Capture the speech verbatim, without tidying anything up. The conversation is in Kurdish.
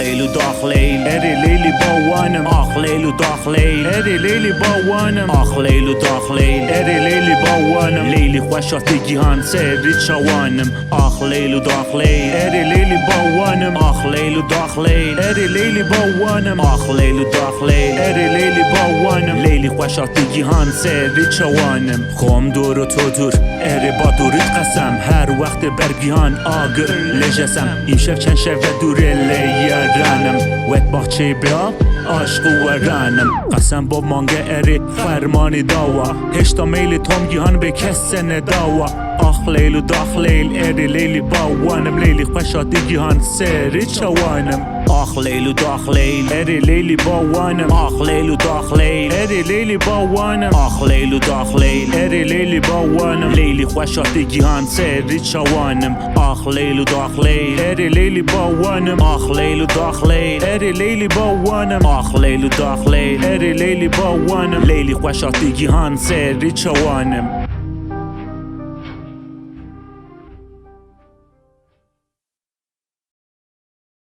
Leyl û dax leyl, erê leylî bawanim. Ax leyl û dax leyl, erê leylî bawanim. Ax leyl û dax leyl, erê leylî bawanim. Leylî xweşa tê gihan serî çawanim. Ax leyl û dax leyl, erê leylî bawanim. Ax leyl û dax leyl, erê leylî bawanim. Ax leyl û dax leyl, erê leylî bawanim. Leylî xweşa tê gihan serî çawanim. Xom dor û to dûr, erê ba dûrît qesem. Her wextê ber gihan agir lê jesem. Îmşev çend şeve dûrê lê yeranim. Wek baxçeyê bia aşq û weranim. Qesem bab mange erê fermanî dawa. Hêşta meylê tom gihan bê kes se nedawa. Ax leyl û dax leyl, erê leylî bawanim. Leylî xweşa tê gihan serî çawanim. Ax leyl û dax leyl, erê leylî bawanim. Ax leyl û dax leyl, erê leylî bawanim. Ax leyl û dax leyl, erê leylî bawanim. Leylî xweşa tê gihan serî çawanim. Ax leyl û dax leyl, erê leylî bawanim. Ax leyl û dax leyl, erê leylî bawanim. Ax leyl û dax leyl, erê leylî bawanim. Leylî xweşa tê gihan serî çawanim.